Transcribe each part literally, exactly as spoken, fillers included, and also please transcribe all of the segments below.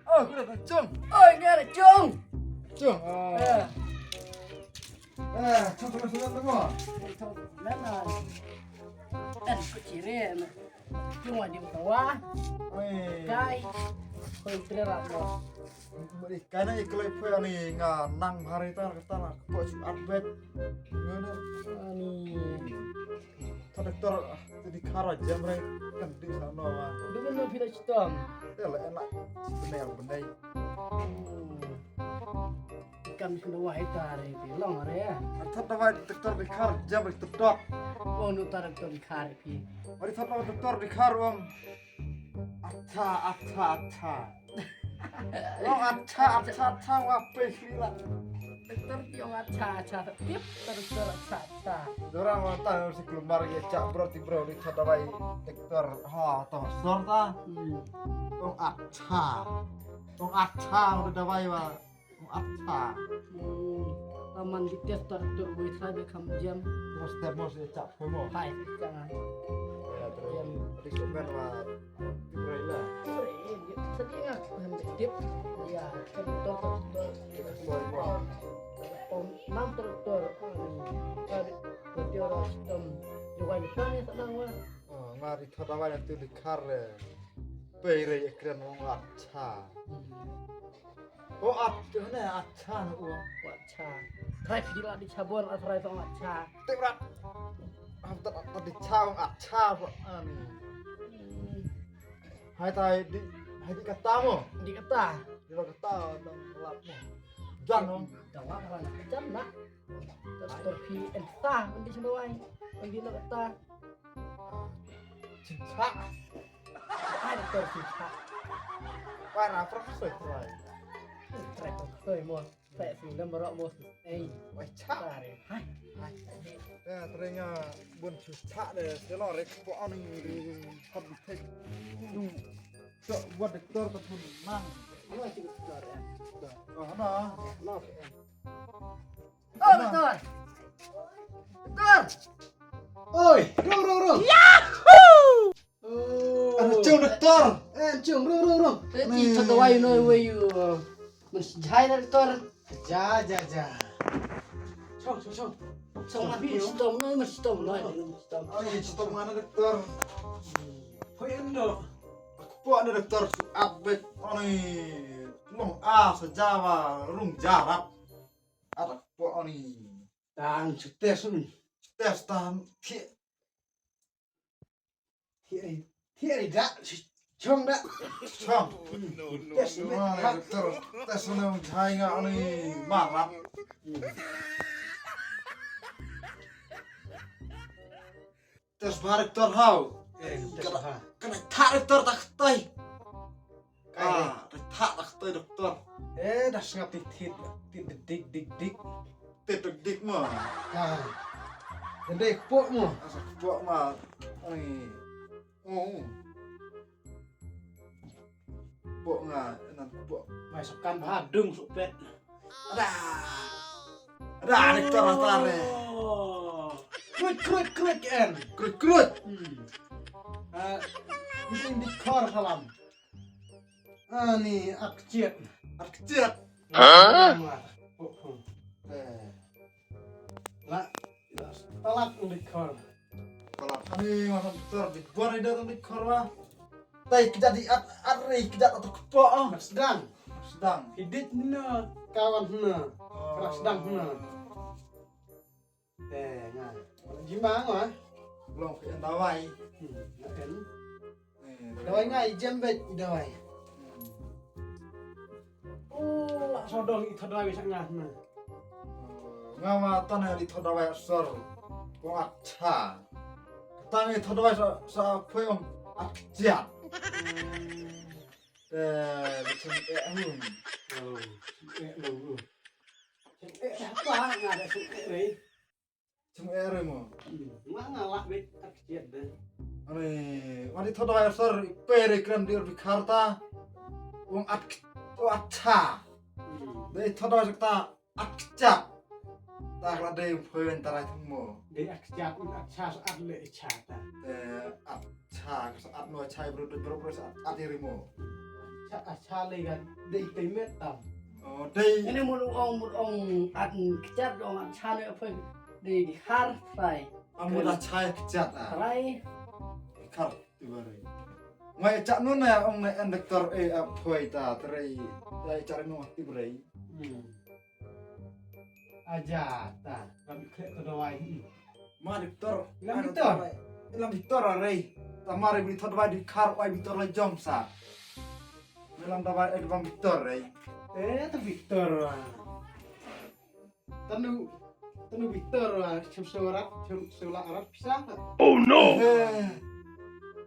Oh, khublei, Tang Chung. Oi, nga da Chung. Chung. Oh. Eh. Eh, Chung, Chung, Chung, Chung, Chung. Chung, Chung, Chung, Chung. Kan ku cire na. Chung wa di wa. Oi. Kai. Koi tre ra mo. Beri kana i kloi phe ani nga nang hari ta kata na ko chu at bet. Ngana. Ani. Thad doktor, ah, te dkhar jam re, kan di sa no, ah. Dum no phi la chitom. Te la enak, benai, benai. Hmm. Kam shu dawai ta re, phi long re, ah. Thad dawai doktor dkhar jam re, doktor. Oh, no ta doktor dkhar phi. Mari thad dawai doktor dkhar, um. Acha, acha, acha. Ong acha, acha, acha, wa pe sila. Doktor phi ong acha, acha, tip, doktor acha, acha. Dorang wa ta si kulmar ye cha bro ti bro di cha dawai doktor ha to sor ta. Hmm. Ong acha. Ong acha udah dawai wa. Ong acha. Hmm. Taman di test doktor wei sai be kham jam. Mos te mos ye cha pe mo. Hai, jangan. Ya, terus. Jam. Tadi komen wa. Ibrahim. Sorry, eh, dia, tadi ingat, eh, dia, ya, kan doktor, doktor, doktor, mam doktor, ah, kan, doktor, um, juga di sana, sana, wah. Oh, mari thot dawai nanti dkhar, eh, pere ekran ong acha. Hmm. Oh, ach-, ne, acha, ne, oh. Oh, acha. Trai phi la di chabon, ah, trai tong acha. Te brat. Am ta, ta di cha, ong acha, ani. Hmm. Hai ta, di, hai di kata mo. Di kata. Di kata, tang lap mo. Jan mo. Tang lap mo. Jan na. Doktor phi en ta, mandi sendawai. Mandi na kata. Cinta. Ai, doktor cinta. Para, para, soi, soi. Trai, soi, mo. Trai, sing, dam, barok, mo. Ei. Wai, cha. Tare. Hai. Hai. Ya, trai nga bun cinta de. Selo, rek, po, ani, hab, tek. Nu. Sok, buat doktor, tak pun, mang. Ini masih doktor, ya. Oh, no. No. Oh, doktor. Doktor. Oi, rung, rung, rung. Yahoo! Oh. An Chung doktor. Eh, Chung, rung, rung, rung. Eh, ti thot dawai no wei yu. Mas jai na doktor. Ja, ja, ja. Chung, chung, chung. Chung, man pi, no? Stom no, mas stom no, mas stom. Ai, stom mana doktor? Hoi endo. Aku po na doktor su abet. Ani long a sa jawa rung jarap. Arak po ani. Tang chu test un. Test tang thi. Thi ri, thi ri da, chong da. Chong. Test ni. Test ni jai nga ani marap. Test ba doktor hau. Eh, test ba. Kane thad doktor tak tai. Kai. Ah, thad tak tai doktor. Eh, da sngap ti ti ti dik dik dik. Ti dik dik ma. Kai. Dei kpok ma. Asa kpok ma. Ai. Oh. Kpok nga, nan kpok. Mai sokan ba dung sopet. Ada. Ada, ada kita rata re. Oh. Krut, krut, krut, en. Krut, krut. Hmm. Ah, ini di kor salam. Ah, ni at kecil. At kecil. Hah? Oh, oh. Eh. La, la, talat ndik khor. Talat ani masa doktor di bor ida ndik khor wa. Tai kejat di at, at ri kejat at kepok ah. Mat sedang. Mat sedang. Hidit hna kawan hna. Oh. Mat sedang hna. Eh, nga. Jima nga. Long ke dawai. Hmm, nga en. Dawai nga i jem bet i dawai. Oh, la sodong i thodawai sa nga na. Nga ma tan i thodawai sor. Ko acha. Tang i thodawai sa, sa phoyong akjat. Eh, bichum eh hum. Oh, eh lo. Eh, apa nga da su eh. Chung ere mo. Nga nga lah bet ak chiat de. Ani, wani thodai sor pere krem dir bikhar ta. Wong at, o acha. De thodai sakta akcha. Ta kala de phoen tarai thung mo. De akcha un acha so at le icha ta. De acha so at no acha bro de bro bro so at at iri mo. Acha le ga dei te met tam. Oh, dei. Ene mut ong mut ong at kjat ong acha ne phoi dei di har sai. Amut acha kjat a. Rai. Khar ti bare. Ngai chak nun na ong na en doktor e a phoi ta tre. Dei char nu ti bare. Hmm. Aja ta. Ram khlek to dawai hi. Ma doktor. Lam doktor. Lam doktor a rei. Tamar bri thot dawai di khar oi doktor la jom sa. Lam dawai e bang doktor rei. Eh, to doktor. Tanu, tanu doktor, ah, chem surat, chem sula arat pisa. Oh no. Eh.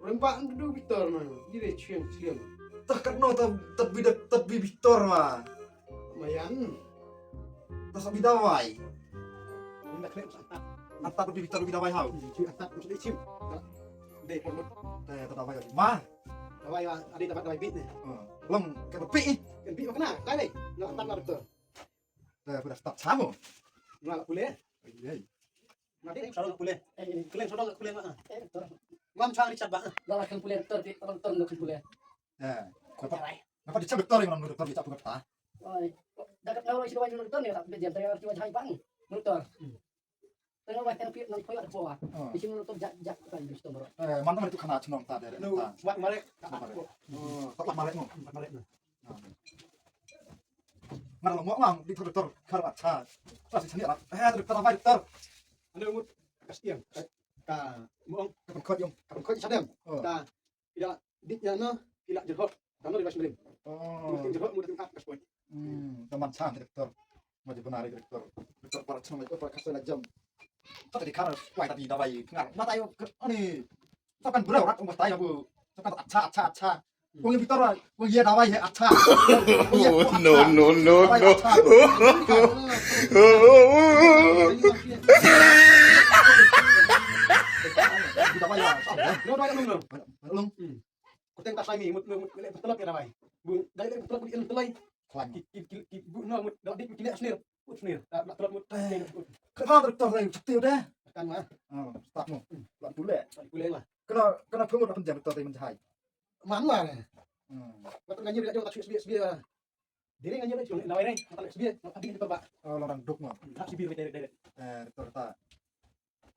Rem pak ndu doktor ma. Di re chem chem. Tak kat no tab tab bi dak tab bi doktor ma. Mayan. Tak sa bi dawai. Ini nak kena atat. Atat bi doktor bi dawai hau. Ji atat mesti chem. Dei pon. Te ta dawai ma. Dawai wa, ada dapat dawai bit ni. Long ke pi. Ke pi kena, kai ni. Nak atat na doktor. Te pada start sama. Nggak pule. Iya. Nanti sodong pule. Keleng sodong pule ma. Ngam chang Richard ba. Dalam kan pule doktor di orang doktor kan pule. Ya. Dapat dapat dicabut doktor yang doktor dicabut kata. Oi. Dapat ngau isi wajah doktor ni tak dia jangan wajah bang. Doktor. Tengah wajah kan pit nang koyak dua. Isi doktor jak jak kan doktor. Eh, mana mana tu kena cunong tadi. Lu buat marek. Oh, tak marek no. Marek no. Ngar lo mo ngang di doktor kar acha. Pas sini lah. Eh, doktor apa doktor? Anu mut kas tiang. Ka mo ka pengkot yong. Ka pengkot sadem. Ta ila dik ya no ila jerhok. Tano di bas mrim. Oh. Mut jerhok mut ka kas poi. Hmm, teman chan doktor. Mo je benar doktor. Doktor para chan mo para kas la jam. Kata di kar kuai tadi dawai ngar. Mata yo ani. Sakan berau rat umur tayo bu. Sakan acha acha acha. Wong bitor, wong ya dawai he acha. Oh, no, no, no, no. Dawai ya. Long. Kuteng ta sai mi mut mut le betul ya dawai. Bu dai le betul bu in telai. Ki ki ki bu no mut dawai ki ne asnir. Usnir, ah, nak terus mut. Kena doktor lain cetil deh. Kan mah. Oh, start mo. Lak pule. Lak pule lah. Kena kena pemut apa jam doktor tadi menjahai. Man lah. Hmm. Waktu nganyir kat jauh tak sibia sibia. Diri nganyir cuma lawai ni, tak sibia, habis doktor ba. Oh, orang duk mo. Tak sibia deret deret. Eh, doktor ta.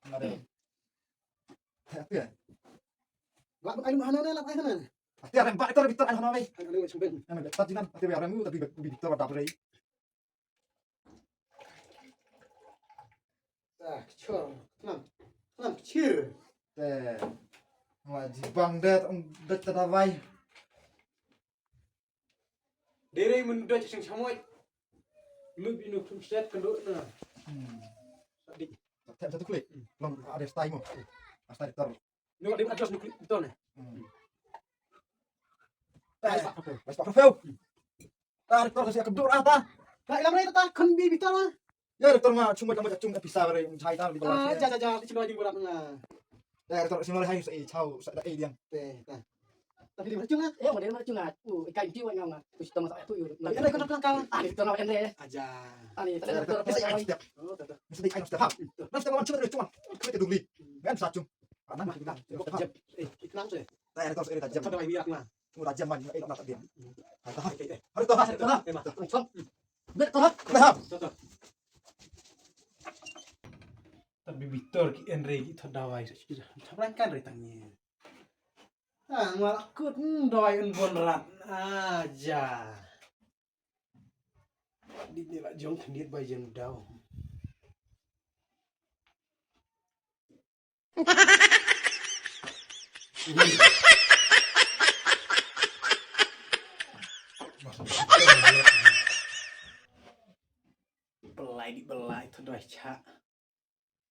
Ada. Hati ya. Lak ai mana ni, lak ai mana. Hati ada empat doktor doktor ai mana ni. Ada ni sempet. Yang ada tak jinan, hati ada mu tapi doktor ada beri. Ah, kchor. Khnam. Khnam kchir. Te. Nga jibang det, um, det ta dawai. Dere mun det sing samoi. Lu binu kum set kendo na. Hmm. Sadik. Tem satu klik. Long ada style mo. Style tor. Nyo di adjust nuklik betul ni. Hmm. Eh, pas profil. Pas profil. Ta doktor sa ka dur ata. Ta ilam rai ta khun bi bitor. Ya doktor ma chung ba chung ka pisa rai jai ta bi. Ah, ja ja ja, ti chung ba jing berat nga. Ya doktor sing rai hai sa i chau sa da i diang. Te ta. Tapi di mana chung ah? Eh, mana mana chung ah? Uh, ikai ti wa ngam ah. Tu sitam sa tu yu. Tapi rai kau nak kau. Ah, itu nak rai. Aja. Ani ta doktor sa ai step. Oh, ta ta. Mesti ai step ha. Mesti lawan chung rai chung. Kita dulu. Kan sa chung. Ana ma kita. Jep. Eh, iknang tu. Ta doktor sa rai ta jep. Ada mai wiak nga. Tunggu tajam man, eh, nak tak dia. Hai, tahan. Harus tahan, harus tahan. Eh, mah. Tahan. Tahan. Tapi bitor ki en re ki thot dawai sa sida. Thabrang kan re tang ni. Ah, ngalak kut, hmm, dawai en bon rat. Aja. Dit ni la jong thendit bai jem daw. Belai di belai thot dawai cha.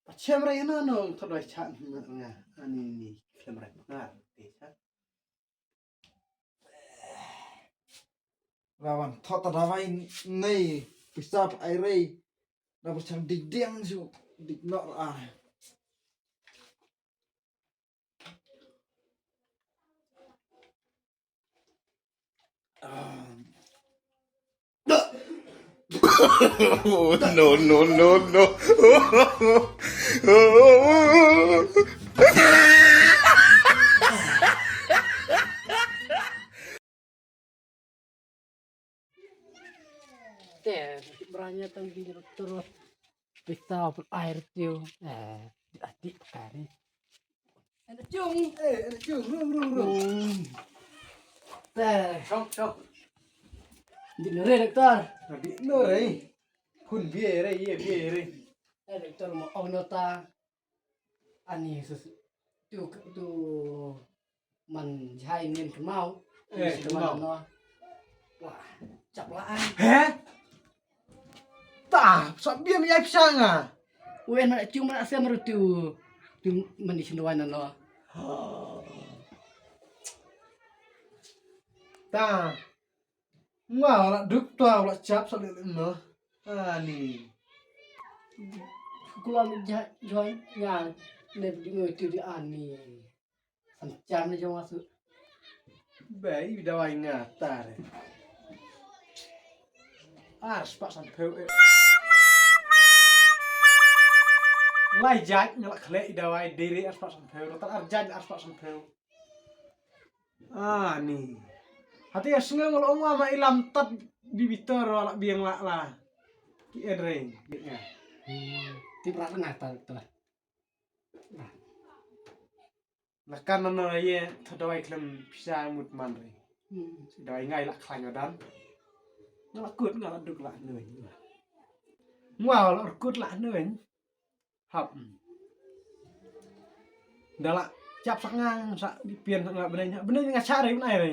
Pachem rai no no thot dawai cha nga ani ni klem rai nga te cha. Rawan thot ta dawai nei pisa pa ai rei. Na pisa dik diang su dik nok ra. No, no, no, no. Branya tang di doktor. Pita pun air tiu. Eh, di ati pakari. Ada cung. Eh, ada cung. Rung, rung, rung. Hmm. Teh. Sok, sok. Di nore doktor. Di nore. Hun biere, ye biere. Eh, doktor mo ong nota. Ani sus tu tu man jai nin kemau. Eh, kemau. Wah, cap lah an. Heh? Ta, sa biam ya pisa nga. Wen mana cung mana sem rutu. Tu mani senduan no. Ta. Nga la duk ta la cap sa le no. Ani. Kula mi jai jai nga ne di ngai tu di ani. San jam ni jong asu. Bai dawai nga tar. Ar spah san phew. Lai jai nga la khle dawai diri ar spah san phew. Tar ar jai ar spah san phew. Ani. Hati ya sngew la ong ma ilam tat bibitor la biang la la. Ki edreng. Ti prat nga tar tar. La kan na ye tho dawai klem pisa mut man re. Hmm. Si dawai ngai la khlaiñ adan. Nga la kut nga la duk la nuin. Nga la kut la nuin. Hap. Da la chap sak ngang sa di pian sak nga benai benai nga chari benai re.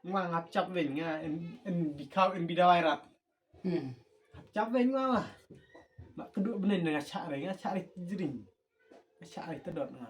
Nga ngap chap ven nga en en bi kau en bi dawai rat. Hmm. Chap ven nga la. Nak kedua benai nga chari nga chari jering. Nga chari tedot nga.